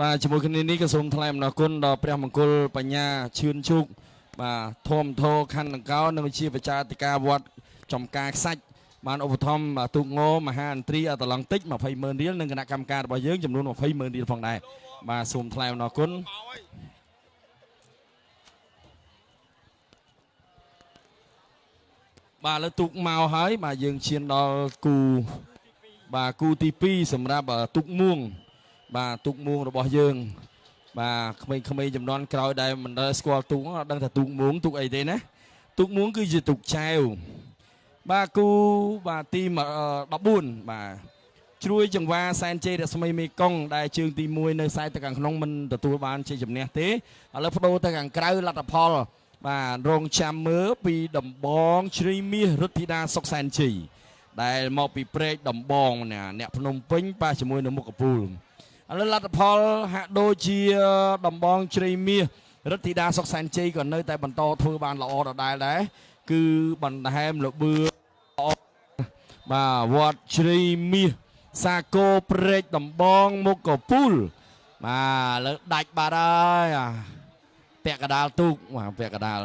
បាទជាមួយគ្នានេះក៏សូមថ្លែងអំណរគុណដល់ព្រះមង្គលបញ្ញាឈឿនជូកបាទធម្មធរខណ្ឌដង្កោនិងជាបច្ចាធិការវត្តចំការខ្សាច់បានឧបត្ថម្ភទូកងមហាអន្ត្រីអតឡង់តិច20ម៉ឺនរៀលនិងគណៈកម្មការរបស់យើងចំនួន20ម៉ឺនរៀលផងដែរបាទសូមថ្លែងអំណរគុណបាទលើទូកមកហើយបាទយើងឈានដល់គូបាទគូទី2សម្រាប់ទូកមួងបាទទូកមួងរបស់យើងបាទក្មេងៗចំនួនក្រោយដែលមិនដែលស្គាល់ទូកអត់ដឹងថាទូកមួងទូកអីទេណាទូកមួងគឺជាទូកចែវបាទគូបាទទី14បាទជ្រួយចង្វាសែនជ័យរស្មីមេកុងដែលជើងទី1នៅខ្សែទៅខាងក្នុងមិនទទួលបានជាជំនះទេឥឡូវបដូរទៅខាងក្រៅលទ្ធផលបាទរងចាំមើលពីដំបងជ្រីមាសរុទ្ធីតាសុកសែនជ័យដែលមកពីព្រែកដំបងណាអ្នកភ្នំពេញប៉ះជាមួយនឹងមុខកពូលឥឡូវលទ្ធផលហាក់ដូចជាដំបងជ្រីមាសរុទ្ធីតាសុកសែនជ័យក៏នៅតែបន្តធ្វើបានល្អដដែលដែរគឺបន្ថែមលបឿបាទវត្តជ្រីមាសសាគរព្រែកដំបងមុខកពូលបាទលើដាច់បាត់ហើយពាក់កដាលទូកបាទពាក់កដាល